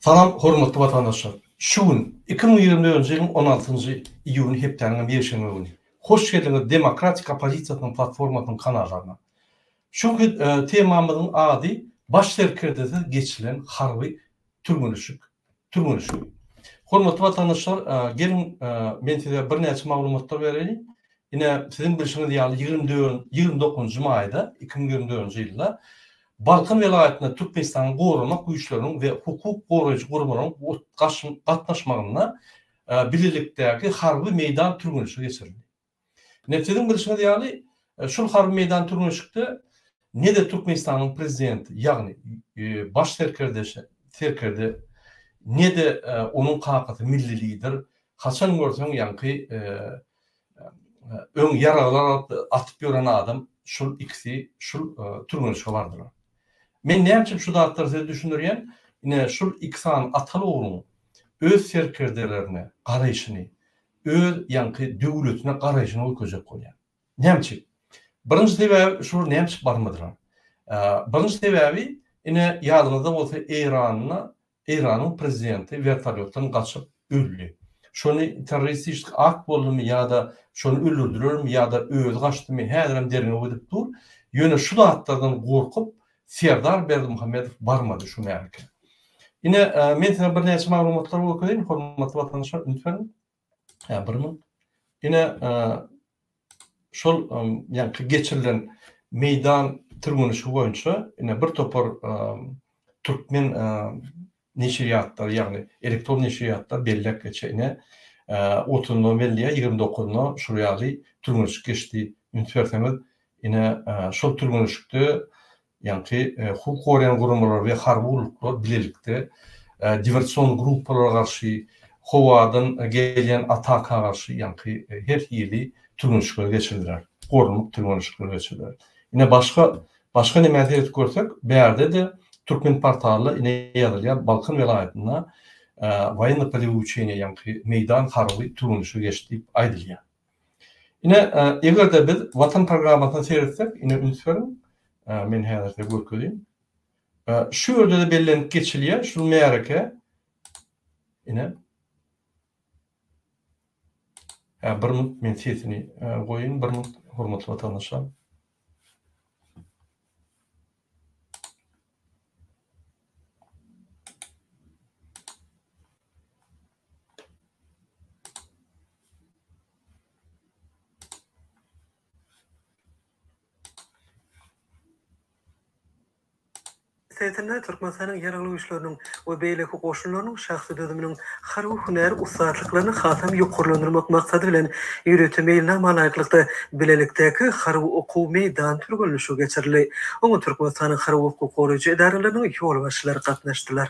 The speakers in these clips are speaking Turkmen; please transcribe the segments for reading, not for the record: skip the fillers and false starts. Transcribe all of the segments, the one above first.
Salam hormatly watandaşlar! Şu gün, 2024-nji ýylyň 16-njy iýuny hepdäniň hem ýekşenbe güni. Hoş geldiňiz Demokratik oppozisiýasynyň platformasynyň kanallaryna. Şu günki temamyzyň ady Baş serkerdesiz geçirilen harby türgenleşik türgenleşigi. Hormatly watandaşlar, geliň men size birnäçe maglumatlar bereýin. Ine, siziň bilşiňiz ýaly 24 29-njy maýda 2024-nji ýylda Balkan welaýatynda Türkmenistanyň Goranmak güýçleriniň we hukuk goraýjy guramalaryň gatnaşmagynda bilelikdäki harby meýdan türgenleşigi geçirildi. Ine, siziň bilşiňiz ýaly, şul harby meýdan türgenleşikde ne-de Türkmenistanyň prezidenti, ýagny baş serkerdeşi, serkerde, ne-de onuň kakasy milli lider, haçan görseň ýaňky öň ýaraglar alyp atyp ýören adam şul ikisi şul türgenleşige bardylar. Men näme üçin şu zatlary size düşündirýän? Ine, şul iki sany ataly ogluň öz serkerdelerine garaýşyny, öz ýaňky döwletine garaýşyny görkezjek bolýar. Näme üçin? Birinji sebäbi şular näme üçin barmadylar? Birinji sebäbi ine ýadyňyzda bolsa Eýranda Eýranyň prezidenti wertolýotdan gaçyp öldi. Şony terroristiçki akt boldumy ýa-da şony öldürdilermi ýa-da özi gaçdymy häzirem derňew edip dur. Ýöne şu zatlardan gorkup Serdar Berdimuhamedow barmady şu märekä. Ine men size birnäçe maglumatlary görkezeýin hormatly watandaşlar üns beriň. Hä bir minut. Ine şol ýaňky geçirilen meýdan türgenleşigi boýunça ine bir topar türkmen neşirýatlary ýagny elektron neşirýatlar belläp geçýär. Ine otuzynda belleýär, 29-ynda şul ýaly türgenleşik geçdi. Üns berseňiz ine şol türgenleşikde Ýaňky hukuk goraýan guramalar we harby gulluklar bilelikde diwersion gruppalara garşy, howadan gelýän ataka garşy ýaňky her hili türgenleşikleri geçirdiler. Goranmak türgenleşikleri geçirdiler. Ine başga başga nämä seredip görsek, bärde-de Türkmen portalynda ine ýazylýar, Balkan welaýatynda woýenno-polýowoý uçeniýa ýaňky meýdan harby türgenleşigi geçdi diýip aýdylýar. Ine, eger-de biz Watan programmasyna seretsek, ine üns beriň, men häzir size görkezeyim. Şu ýerde-de bellenip geçilýär, şu märeke, ine, hä, bir minut men sesini goýayyn, bir minut, hormatly watandaşlar. Sesinde Türkmenistanyň Ýaragly Güýçleriniň we beýleki goşunlarynyň şahsy düzüminiň harby hünär ussatlyklaryny hasam ýokarlandyrmak maksady bilen, ýörite meýilnama laýyklykda bilelikdäki harby okuw meýdan türgenleşigi geçirildi. Oňa Türkmenistanyň harby hukuk goraýjy edaralarynyň ýolbaşçylary gatnaşdylar.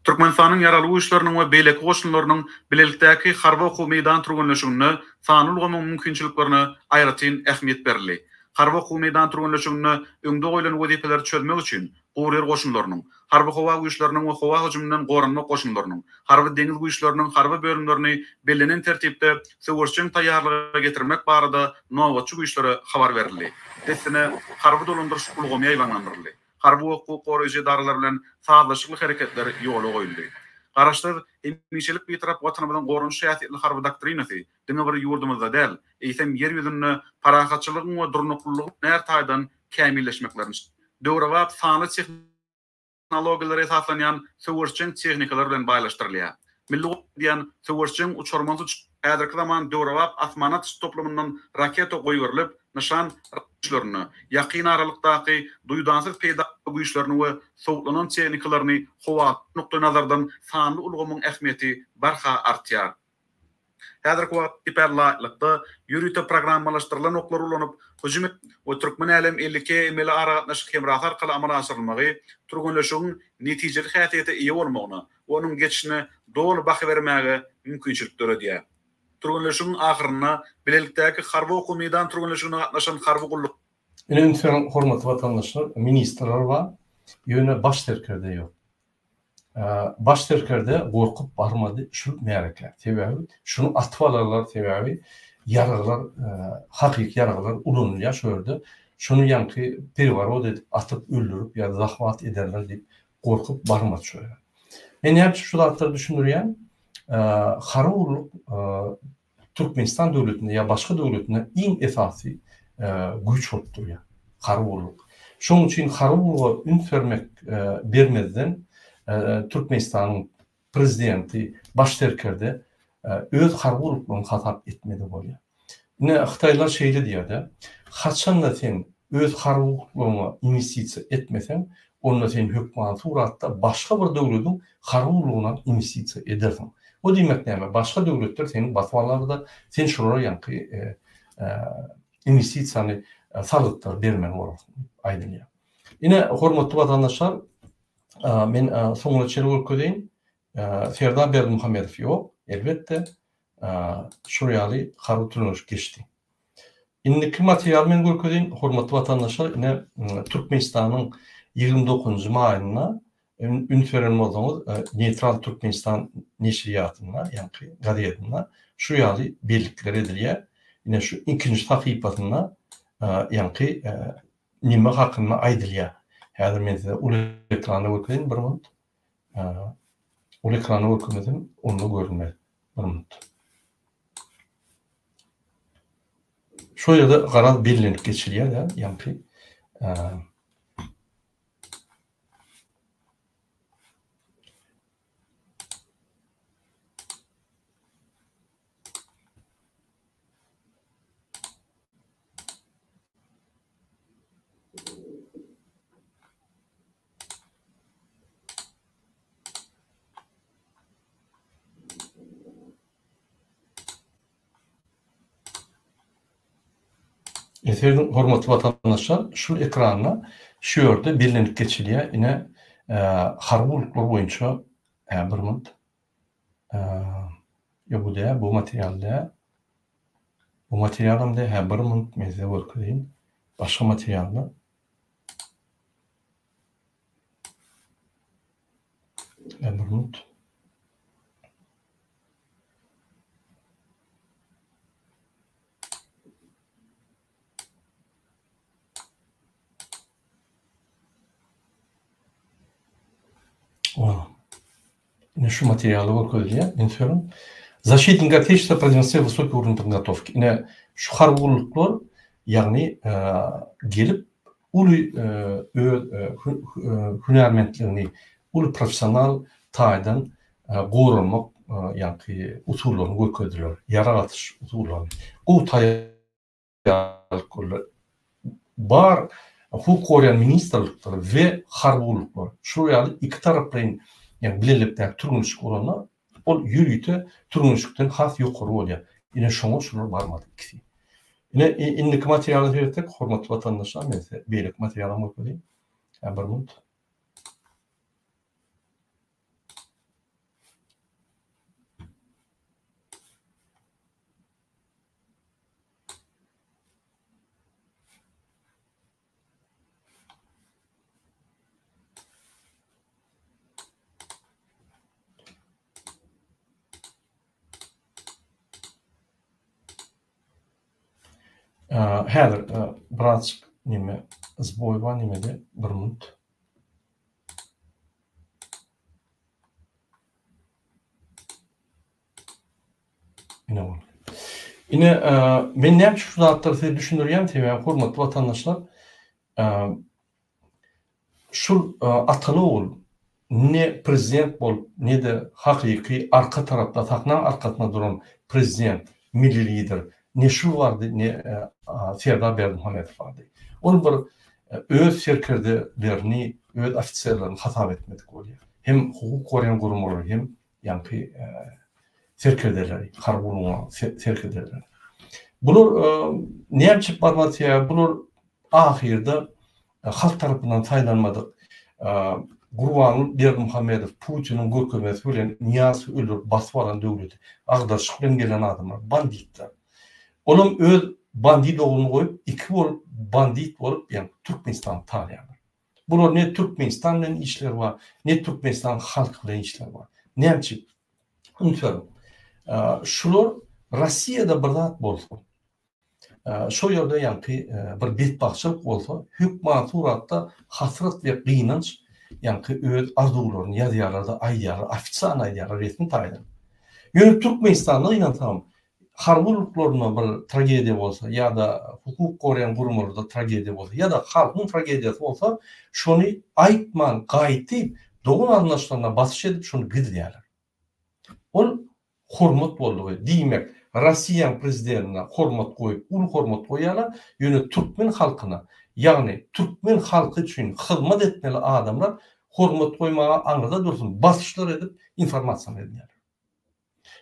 Türkmenistanyň Ýaragly Güýçleriniň we beýleki goşunlarynyň bilelikdäki harby okuw meýdan türgenleşiginde sanly ulgamyň mümkinçiliklerine aýratyn ähmiýet berildi. Harby okuw meýdan türgenleşiginde öňde goýlan wezipeleri çözmek üçin guryýer goşunlarynyň, Harby-howa güýçleriniň we howa hüjüminden goranmak goşunlarynyň, Harby-deňiz güýçleriniň harby bölümlerini bellenen tertipde söweşjeň taýýarlyga getirmek barada nobatçy güýçlere habar berildi. Dessine harby dolandyryş ulgamy ýaýbaňlandyryldy. Harby we hukuk goraýjy edaralar bilen sazlaşykly hereketler ýola goýuldy. Garaşsyz, hemişelik Bitarap Watanymyzyň goranyş häsiýetli Harby doktrinasy diňe bir ýurdumyzda däl, eýsem, Ýer ýüzünde parahatçylygyň we durnuklylygyň hünär taýdan kämilleşmeklerini, döwrebap sanly tehnologiýalara esaslanýan söweşjeň tehnikalar bilen baýlaşdyrylýar. Milli diýen söweşjeň uçarmansyz häzirki zaman döwrebap asman atyş toplumyndan raketa goýberilip, nyşan güýçlerini, ýakyn aralykdaky duýdansyz peýda güýçlerini we sowutlanan tehnikalaryny howa nukdaýnazardan sanly ulgamyň ähmiýeti barha artýar. Häzirki wagt TIPE laýyklykda, ýörite programmalaşdyrylan oklary ulanyp, hüjüm we Türkmen Älem 52 emeli aragatnaşyk hemrasy arkaly amala aşyrylmagy türgenleşigiň netijeli häsiýete eýe bolmagyna we onuň geçişine doly baha bermäge mümkinçilik döredýär. Türgenleşigiň ahyrynda bilelikdäki harby okuw meýdan türgenleşigine gatnaşan harby gulluk. Ine üns beriň hormatly watandaşlar ministrler bar ýöne baş serkerde ýok. Baş serkerde gorkup barmady şu märekä. Sebäbi şuny atyp alarlar sebäbi ýaraglar hakyky ýaraglar ulanylýar şo ýerde. Şuny ýaňky pereworot edip atyp öldürip ýa zahwat ederler diýip. Gorkup barmady şo ýere. Men näme üçin şu zatlary düşündirýän? Harby gulluk Türkmenistan döwletinde ýa başga döwletinde iň esasy güýç bolup durýar. Harby gulluk. Şonuň üçin harby gulluga üns bermek bermezden Türkmenistanyň prezidenti, baş serkerde öz harby gulluklaryny hasap etmeli bolýar. Ine, hytaýlylar şeýle diýýär-de, haçan-da sen öz harby gulluklaryňa inwestisiýa etmeseň, onda sen hökmany suratda başga bir döwlediň harby gullugyna inwestisiýa edersiň. O diýmek näme? Başga döwletler seni basyp alar-da, sen şolara ýaňky inwestisiýany, salgytlary bermeli bolarsyň diýip aýdylýar. Ine, hormatly watandaşlar, Men soňuna çenli görkezeýin. Serdar Berdimuhamedow ýok, elbetde. Şol ýaly harby türgenleşik geçdi. Indiki materialy men görkezeýin, hormatly watandaşlar, ine Türkmenistanyň 29-njy maýynda üns beren bolsaňyz, Neýtral Türkmenistan neşirýatynda, ýaňky gazetinde şu ýaly bellikler edilýär. Ine şu ikinji sahypasynda ýaňky Nime hakynda aýdylýar? Häzir men size uly ekranda görkezeýin bir minut. Uly ekranda görkezmesem onda görünmez. Bir minut. Şu ýerde garaz bellenip geçilýär, ýaňky Eseriniň hormatly watandaşlar, şu ekranda şu ýerde bellenip geçilýär. Ine, harby gulluklar boýunça bir minut. Ýok, bu däl, bu material däl. Bu materialam däl, hä bir minut men size görkezeýin. Başga materialda. Hä bir minut. Ine şu materialda görkezilýär. Üns beriň. Zaşitnik Otечества продемонстрировал высокий уровень подготовки. Ine şu harby gulluklar, ýagny gelip uly öz hünärmentligini, uly professional taýdan goranmak ýaňky usullaryny görkezdiler. Ýarag atyş usullaryny. Gowy taýýarlyk görüldi. Bar hukuk goraýan ministrlikler we harby gulluklar şular ýaly ikitaraplaýyn ýagny bilelikdäki türgenleşik bolanda ol ýörite türgenleşikden has ýokary bolýar. Ine şoňa şular barmady ikisi. Ine indiki materiala seretsek hormatly watandaşlar men size beýleki materialam görkezeyim. Bir minut. Häzir birazjyk neme zboý bar nemede bir minut. Ine boldy. Ine, men näme üçin şu zatlary size düşündirýän, sebäbi hormatly watandaşlar, şul ataly ogul ne prezident bolup, ne-de hakyky arka tarapda, sahnaň arkasynda duran prezident, milli lider ne şul bardy, ne Serdar Berdimuhamedow bardy. Ol bir öz serkerdelerini, öz ofiserlerini hasap etmedik bolýar. Hem hukuk goraýan guramalary, hem ýaňky serkerdeleri, harby gullugyň serkerdeleri. Bular näme üçin barmaly sebäbi bular ahyrda halk tarapyndan saýlanmadyk Gurbanguly Berdimuhamedow Putiniň görkezmesi bilen Nyýazowy öldürip basyp alan döwleti agdaryşyk bilen gelen adamlar, banditler. Olam öz bandit ogluny goýup iki bolup bandit bolup ýaňky Türkmenistany talaýarlar. Bular ne Türkmenistan bilen işleri bar, ne Türkmenistan halky bilen işleri bar. Näme üçin? Üns beriň. Şular Rossiýada bir zat bolsa, şo ýerde ýaňky bir betbagtçylyk bolsa, hökman suratda hasrat we gynanç. ýaňky öz arzuwlaryny ýazýarlar-da aýdýarlar, ofitsialno aýdýarlar resmi taýdan. Ýöne Türkmenistanda gynansagam harby gulluklarynda bir tragediýa bolsa ýa-da hukuk goraýan guramalarda tragediýa bolsa ýa-da halkyň tragediýasy bolsa şony aýtman gaýtyp dogan-garyndaşlaryna basyş edip şony gizleýärler. Ol hormat boldugy. Diýmek, Rossiýaň prezidentine hormat goýup, uly hormat goýýarlar, ýöne türkmen halkyna, ýagny türkmen halky üçin hyzmat etmeli adamlar hormat goýmaga aňyrda dursun, basyşlar edip informasiýany edýärler.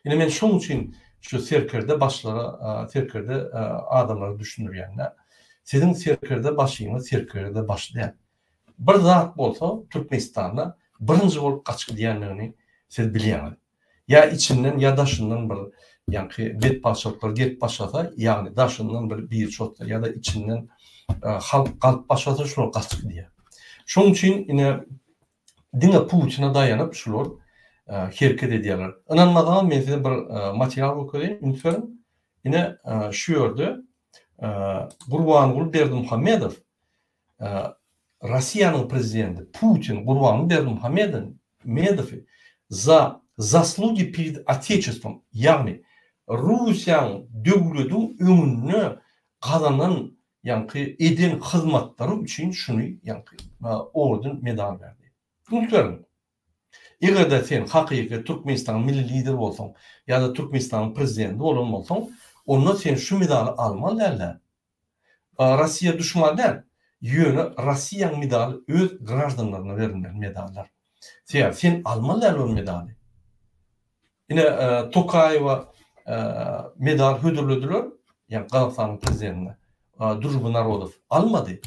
Ine men şoň üçin şu serkerde başlara, serkerde adamlara düşündirýän-de, siziň serkerde başyňyz serkerde başy däl. Bir zat bolsa Türkmenistanda birinji bolup gaçyp gidýändigini siz bilýäňiz. Ýa içinden ýa daşyndan bir ýaňky betbagtçylyklar gelip başlasa, ýagny daşyndan bir biri çozsa ýa-da içinden halk galyp başlasa şular gaçyp gidýär. Şonuň üçin ine diňe Putine daýanyp şular hereket edýärler. Ynanmasaňyz men size bir material görkezeýin, üns beriň. Ine şu ýerde Gurbanguly Berdimuhamedow Russiýanyň prezidenti Putin Gurbanguly Berdimuhamedowy za zaslugi pered Otечеством, ýagny Russiýanyň döwlediň öňünde gazanan ýaňky eden hyzmatlary üçin şuny ýaňky orden medal berdi. Üns beriň. Eger-de sen hakyky Türkmenistanyň milli lideri bolsaň ýa-da Türkmenistanyň prezidenti bolan bolsaň, onda sen şu medaly almaly däldi. Rossiýa duşman däl, ýöne Rossiýaň medaly öz graždanlaryna berilmeli medallar. Sebäbi sen almaly däl ol medaly. Ine Tokaýewa medal hödürlediler, ýagny Gazagystanyň prezidentine. Družba narodow almady.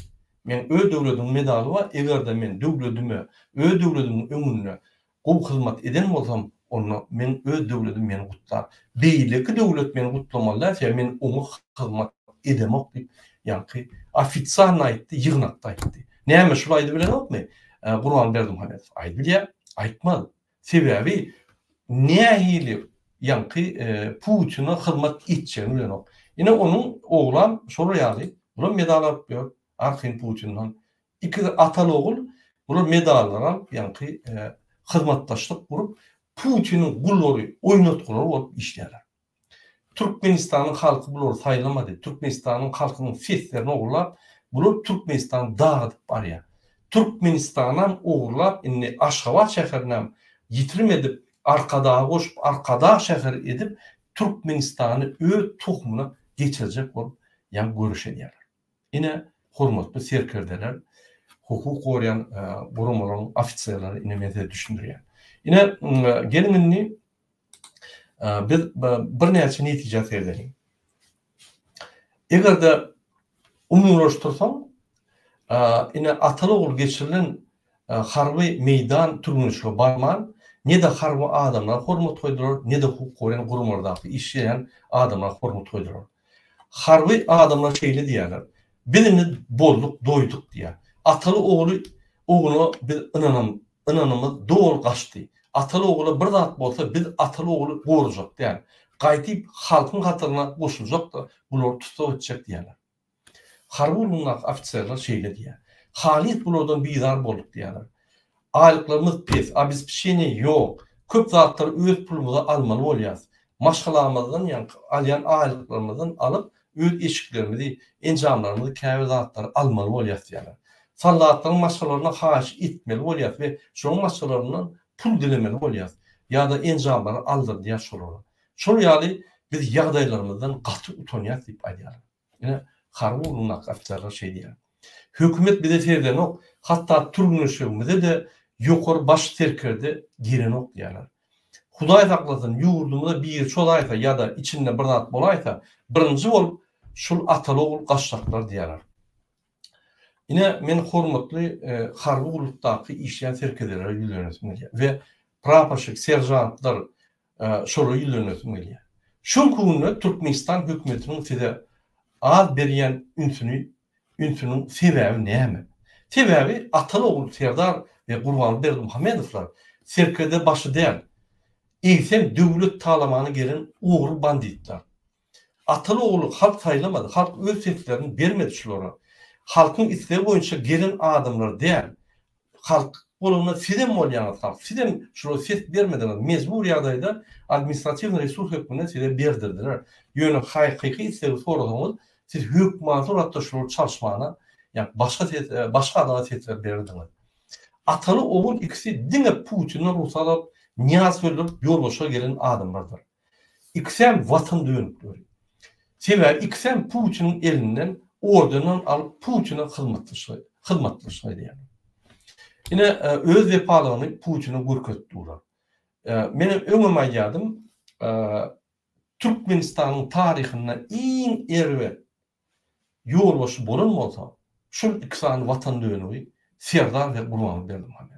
Meň öz döwletimiň medaly bar, eger-de men döwletime, öz döwletimiň öňünde gowy hyzmat eden bolsam, onda meň öz döwletim meni gutlar. Beýleki döwlet meni gutlamaly däl, sebäbi men oňa hyzmat edemok diýip, ýaňky ofitsialno aýtdy, ýygnakda aýtdy. Näme, şul aýdybilenokmy Gurban Berdimuhamedow? Aýdybilýär, aýtmaz. Sebäbi nähili ýaňky Putine hyzmat etjegini bilenok. Ine onuň oglam şolar ýaly, bulam medal alyp ýör, arkaýyn Putinden. Ikisi ataly-ogul bular medallar alyp ýaňky hyzmatdaşlyk gurup Putiniň gullary, oýnatgylary bolup işleýärler. Türkmenistanyň halky bulary saýlamady. Türkmenistanyň halkynyň seslerini ogurlap, bular Türkmenistany dagadyp barýar. Türkmenistanam ogurlap indi Aşgabat şäherinem ýitirim edip Arkadaga goşup Arkadag şäheri edip Türkmenistany öz tohumyna geçirjek bolup ýaňy göreş edýärler. Ine hormatly serkerdeler, hukuk goraýan guramalaryň ofiserleri ine men size düşündirýän. Ine geliň indi biz birnäçe netijä seredeliň. Eger-de umumylaşdyrsaň, ine ataly-ogul geçirilen harby meýdan türgenleşige barman, ne-de harby adamlara hormat goýdular, ne-de hukuk goraýan guramalardaky işleýän adamlara hormat goýdular. Harby adamlar şeýle diýýärler, Biz indi bolduk, doýduk diýýär. Ataly-ogly ogluna biz ynanam, ynanymyz doly gaçdy. Ataly-ogula bir zat bolsa biz ataly-ogly gorajak däl. Gaýdyp halkyň hataryna goşuljak-da, bulary tussag etjek diýýärler. Harby gullugyndaky ofiserler şeýle diýýär. Halys bulardan bizar bolduk diýýärler. Aýlyklarymyz pes, obespeçeniýe ýok. Köp zatlary öz pulumyza almaly bolýas. Maşgalamyzdan ýaňky alýan aýlyklarymyzdan alyp, öz eşiklerimizi, enjamlarymyzy, käbir zatlary almaly bolýas diýýärler. Soldatlaryň maşgalalaryna haýyş etmeli bolýas we şolaryň maşgalalaryndan pul dilemeli bolýas ýa-da enjamlary aldyrdýas şolara. Şol ýaly biz ýagdaýlarymyzdan gaty utanýas diýip aýdýarlar. Ine, harby ugrundaky ofiserler şeý diýýär. Hökümet bize seredenok, hatda türgenleşigimize-de ýokary baş serkerde gelenok diýýärler. Hudaý saklasyn, ýurdumyza biri çozaýsa ýa-da içinde bir zat bolaýsa, birinji bolup şul ataly-ogul gaçjaklar diýýärler. Ine, men hormatly harby gullukdaky işleýän serkerdelere ýüzlenesim gelýär we praporşik, seržantlar, şolara ýüzlenesim gelýär. Şu günki günde Türkmenistan hökümetiniň size az berýän ünsüni ünsüniň sebäbi näme? Sebäbi ataly-ogul Serdar we Gurbanguly Berdimuhamedowlar serkerde başy däl, eýsem döwlet talamana gelen ogry banditler. Ataly-ogly halk saýlamady, halk öz seslerini bermedi şulara. Halkyň islegi boýunça gelen adamlar däl. Halk. Bolanda sizem bolýaňyz halk, sizem şulara ses bermediňiz, mejbur ýagdaýda administratiwnyý resurs hökmünde size berdirdiler. Ýöne hakyky islegi sorasaňyz, siz hökman suratda şulary çalyşmana, ýa başga ses, başga adama sesler bererdiňiz. Ataly ogul ikisi diňe Putinden rugsat alyp, Nyýazowy öldürip ýolbaşçylyga gelen adamlardyr. Ikisem watan dönükleri. Sebäbi ikisem Putiniň elinden ordenden alyp Putine hyzmatlyşlyk hyzmatlyşlyk edýärler. Ine öz wepalygyny Putine görkezip durlar. Menem öňem aýdýardym, Türkmenistanyň taryhynda iň erbet ýolbaşçy bolan bolsa, şol iki sany watan dönügi Serdar we Gurbanguly Berdimuhamedow.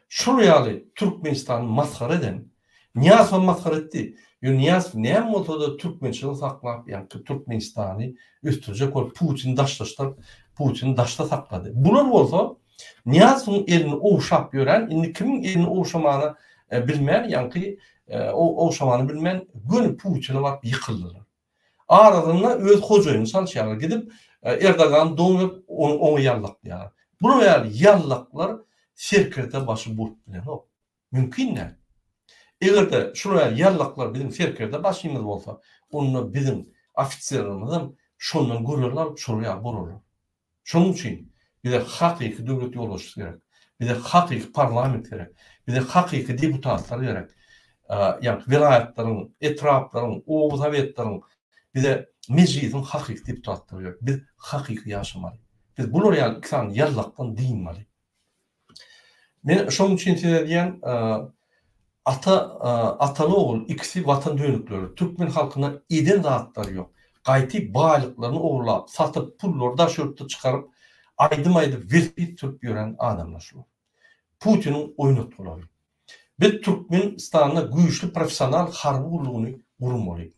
Şul ýaly Türkmenistany masgara eden, Nyýazowam masgara etdi. Ýöne Nyýazow näme bolsa-da türkmençiligi saklap, ýaňky Türkmenistany ösdürjek bolup Putini daşlaşdyryp, Putini daşda saklady. Bular bolsa Nyýazowyň elini ogşap ýören, indi kimiň elini ogşamany bilmän, ýaňky ogşamany bilmän göni Putine baryp ýykyldylar. Arasynda öz hojaýynyny çalyşýarlar. Gidip Erdogany don berip oňa ýallaklaýarlar. Bular ýaly ýallaklar serkerde başy bolup bilenok. Mümkin däl. Eger-de şular ýaly ýallaklar biziň serkerde başymyz bolsa, onda biziň ofiserlerimizem şondan görelde alyp şolar ýaly bolarlar. Şonuň üçin bize hakyky döwlet ýolbaşçysy gerek. Bize hakyky parlament gerek. Bize hakyky deputatlar gerek. Ýagny welaýatlaryň, etraplaryň, oba sowetleriň bize mejlisiň hakyky deputatlary gerek. Biz hakyky ýaşamaly. Biz bular ýaly iki sany ýallakdan dynmaly. Men şonuň üçin size diýýän, ata, ataly ogul ikisi watan dönükleri, türkmen halkyna eden zatlary ýok. Gaýty baýlyklaryny ogurlap, satyp, pullary daş ýurtda çykaryp, aýdym aýdyp, welosiped sürüp ýören adamlar şular. Putiniň oýnatgylary. Biz Türkmenistanda güýçli professional harby gullugyny gurmaly.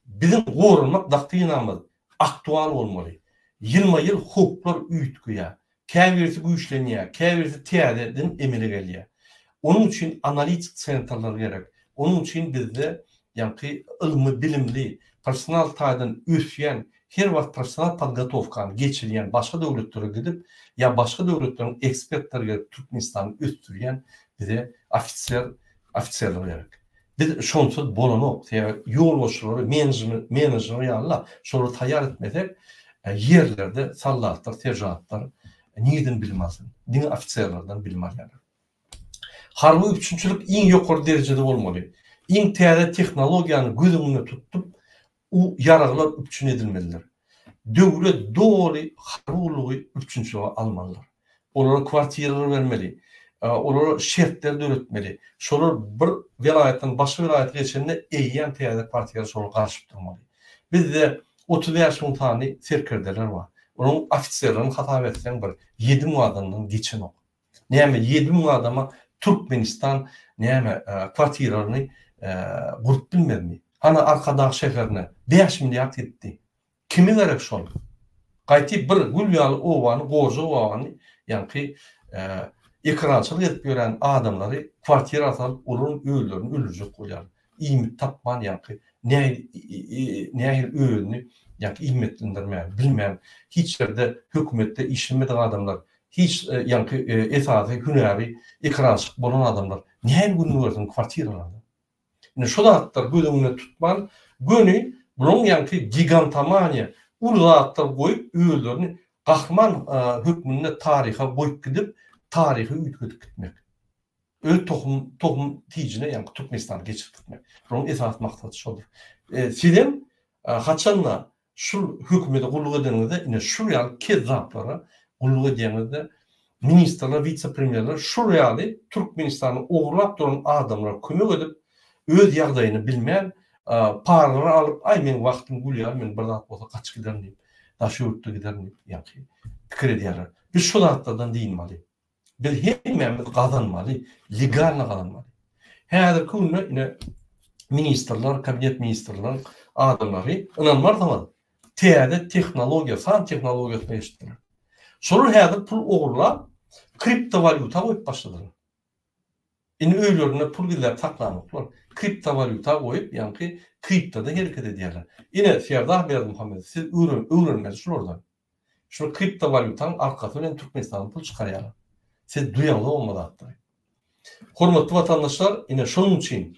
Biziň goranmak doktrinamyz aktual bolmaly. Ýylma-ýyl howplar üýtgeýär. Käbirisi güýçlenýär, käbirisi täzeden emele gelýär. Onuň üçin analitik sentrler gerek. Onuň üçin bizde ýaňky ylmy, bilimli, professional taýdan ösýän, her wagt professional podgotowkany geçirýän başga döwletlere gidip ýa başga döwletleriň ekspertleri gelip Türkmenistany ösdürýän bize ofiser, ofiserler gerek. Biz şonsuz bolanok. Sebäbi ýolbaşçylary, menejerler ýaly-la, şolary taýýar etmesek, ýerlerde soldatlar, seržantlar nirden bilim alsyn? Diňe ofiserlerden bilim alýarlar. Harby üpjünçilik iň ýokary derejede bolmaly. Iň täze tehnologiýany göz öňünde tutup, U ýaraglar üpjün edilmelidir. Döwlet doly harby gullugy üpjünçilige almalydyr. Olara kwartiralar bermeli, olara şertler döretmeli. Şolar bir welaýatdan başga welaýata geçende eýýäm täze kwartira şolar garaşyp durmaly. Bizde 35 müň sany serkerdeler bar. Olaryň ofiserlerini hasap etseň bir 7000 adamdan geçenok. Näme 7000 adama Türkmenistan näme kwartiralaryny gurup bilmezmi? Hany Arkadag şäherine 5 milliard gitdi. Kime gerek şol? Gaýty bir gül ýaly obany, goja obany, ýaňky ekerançylyk edip ýören adamlary kwartira salyp, olaryň özlerini öldürjek bolýar. Iýmit tapman ýaňky nähili özüni ýaňky iýmitlendirmäni bilmän, hiç ýerde hökümetde işlemedik adamlar, hiç ýaňky esasy hünäri ekerançylyk bolan adamlar nähili gününi görsün kwartiralarda? Indi şu zatlary göz öňünde tutman, göni bularyň ýaňky gigantomaniýa, uly zatlar goýup özlerini gahryman hökmünde taryha goýup gidip, taryhy üýtgedip gitmek. Öz tohum tohum tijine ýaňky Türkmenistany geçirip gitmek. Bularyň esasy maksady şodur. Sizem haçanda Şul hökümete gulluk edeniňizde ine şul ýaly kezzaplara gulluk edýäňizde ministrler witse-premýerler şul ýaly Türkmenistany ogurlap duran adamlara kömek edip öz ýagdaýyny bilmän paralary alyp aý meň wagtym gül ýaly men bir zat bolsa gaçyp giderin diýip daşary ýurtda giderin diýip ýaňky pikir edýärler. Biz şu zatlardan dynmaly. Biz hemmämiz gazanmaly, legalno gazanmaly. Häzirki günde ine ministrler, kabinet ministrler adamlary ynanmarsyňyz täze tehnologiýa, san tehnologiýasyna geçdiler. Şolar häzir pul ogurlap kriptowalýuta goýup başladylar. Indi öýlerinde pul gizläp saklanoklar. Kriptowalýuta goýup, ýaňky kriptoda hereket edýärler. Ine Serdar Berdimuhamedow siz öwrenmeli şulardan. Şol kriptowalýutaň arkasy bilen Türkmenistana pul çykarýarlar. Siz duýaňzogam o zatlary. Hormatly watandaşlar, ine şonuň üçin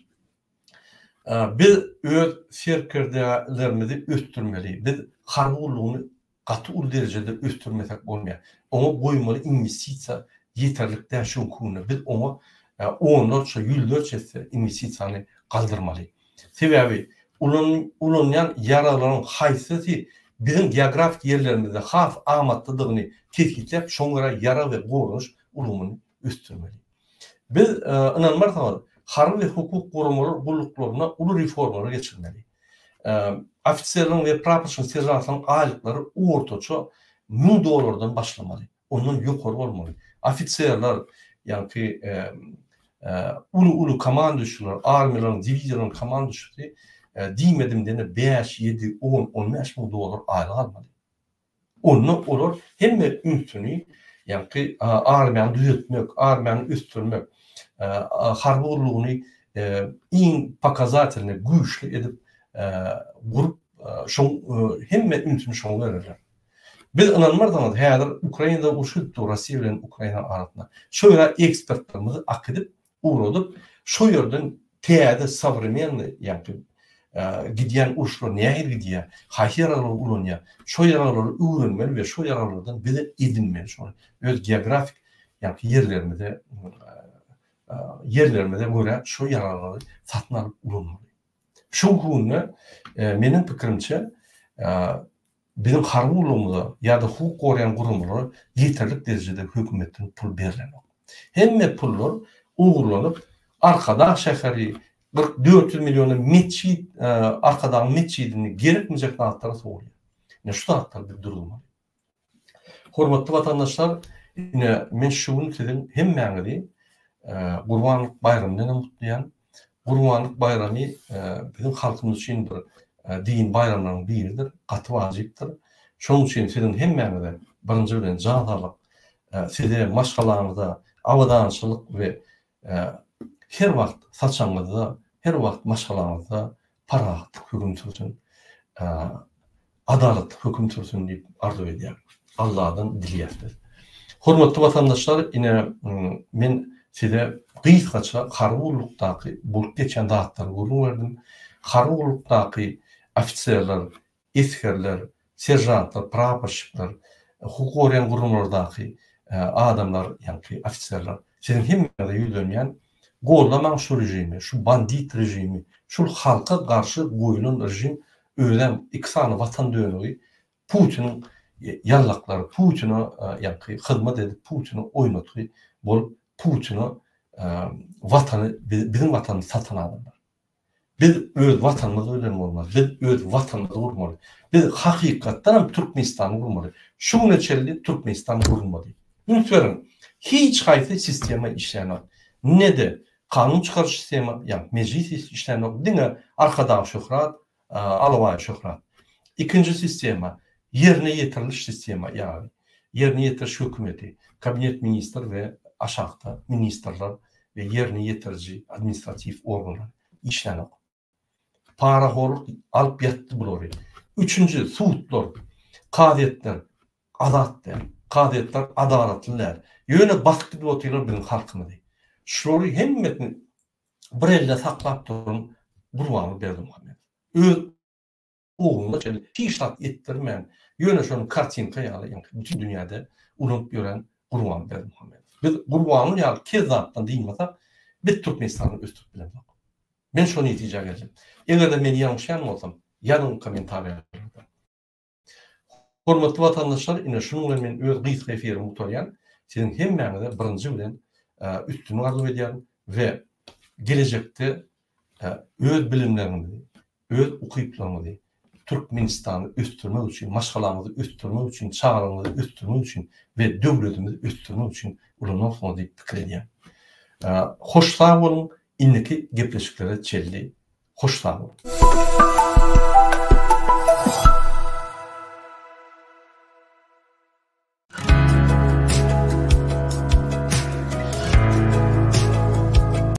biz öz serkerdelerimizi ösdürmeli. Biz harby gullugyny gaty uly derejede ösdürmesek bolmaýar. Oňa goýmaly inwestisiýa ýeterlik däl şu günki günde. Biz oňa onlarça, ýüzlerçe esse inwestisiýany galdyrmaly. Sebäbi ulanýan ýaraglaryň haýsysy biziň geografik ýerlerimizde has amatlydygyny kesgitläp, şoňa görä ýarag we goranyş ulgamyny ösdürmeli. Biz, ynanmarsyňyz, harby we hukuk guramalar gulluklarynda uly reformalary geçirmeli. Ofiserleriň we praporçyň, seržantlaryň aýlyklary ortaça 1000 dollardan başlamaly, ondan ýokary bolmaly. Ofiserler, ýaňky uly-uly komanduçylar, armiýalaryň, diwiziýalaryň komanduçysy diýmedim diýende bäş, ýedi, on, on bäş müň dollar aýlyk almaly. Onda olar hemme ünsüni, ýagny armiýany düzetmek, armiýany ösdürmek, harby gullugyny iň pokazatelnyý, güýçli edip gurup, şoň hemme ünsüni şoňa bererler. Biz ynanmarsyňyz, häzir Ukrainada uruş gidip dur, Russiýa bilen Ukrainanyň arasynda. Şo ýere ekspertlerimizi akidip, ugradyp, şo ýerden täze sowremennyý, ýagny gidýän uruşlar nähili gidýär, haýsy ýaraglary ulanýar, şo ýaraglary öwrenmeli we şo ýaraglardan bize edinmeli şony öz geografik, ýagny ýerlerimize ýerlerimize görä şo ýaraglary satyn alyp ulanmaly. Şu günde meniň pikirimçe Biziň harby gullugymyza ýa-da hukuk goraýan guramalara ýeterlik derejede hökümetden pul berlenok. Hemme pullar ogurlanyp, Arkadag şäheri 44 ýüz milliona metjit, Arkadagyň metjidini gerekmejek zatlara sowulýar. Ine şu zatlary biz duruzmaly. Hormatly watandaşlar, ine men şu gün siziň hemmäňizi Gurbanlyk baýramy bilen hem gutlaýan. Gurbanlyk baýramy biziň halkymyz üçin bir dini baýramlaryň biridir, gaty wajypdyr. Şonuň üçin siziň hemmäňize birinji bilen jan saglyk, size, maşgalaňyza abadançylyk we her wagt saçagyňyzda, her wagt maşgalaňyzda parahatlyk höküm sürsün. Adalatly höküm sürsün diýip arzuw edýän. Alladan dileýäs biz. Hormatly watandaşlar, ine men size gysgaça harby gullukdaky bolup geçen zatlary gürrüň berdim. Harby gullukdaky ofiserler, esgerler, seržantlar, praporşikler, hukuk goraýan guramalardaky adamlar, ýaňky ofiserler, siziň hemmäňize ýüzlenýän, goldamaň şu režimi, şu bandit režimi, şul halka garşy goýulan režim Özem iki sany watan dönügi Putiniň ýallaklary Putine ýaňky hyzmat edip Putine oýnatgy bolup Putine watany biziň watanymyzy satan adamlar. Biz öz watanymyz bilen bolmaly. Biz öz watanymyzy gurmaly. Biz hakykatdan hem Türkmenistany gurmaly. Şu güne çenli Türkmenistan gurulmady. Üns beriň, hiç haýsy sistema işlänok. Ne-de Kanun çykaryş sistema, ýagny mejlis işlänok, diňe Arkadag şöhrat, Alabaý şöhrat. Ikinji sistema, ýerine ýetiriliş sistema, ýagny ýerine ýetiriş hökümeti, kabinet ministr we aşakda ministrler we ýerine ýetiriji administratiw organlar işlänok. Parahorluk alyp ýatdy bulary. Üçünji, sudlar, kazyýetler azat däl. Kazyýetler adalatly däl. Ýöne basyp gidip otyrlar biziň halkymyzy. Şulary hemmesini bir elde saklap duran Gurbanguly Berdimuhamedow. Öz ogluna çenli hiç zat etdirmän, ýöne şony kartinka ýaly ýaňky bütin dünýäde ulanyp ýören Gurbanguly Berdimuhamedow. Biz Gurbanguly ýaly kezzapdan dynmasak, biz Türkmenistany ösdürip bilemzok. Men şo netijä geldim. Eger-de men ýalňyşýan bolsam, ýazyň kommentariýalarda. Hormatly watandaşlar, ine şunuň bilen men öz gysga efirimi gutarýan. Siziň hemmäňize birinji bilen üstünlik arzuw edýärin we gelejekde öz bilimleriňizi, öz ukyplaryňyzy Türkmenistany ösdürmek üçin, maşgalaňyzy ösdürmek üçin, çagalaryňyzy ösdürmek üçin we döwletimizi ösdürmek üçin ulanarsyňyz diýip pikir edýän. Hoş sag boluň, indiki gepleşiklere çenli hoş sag boluň.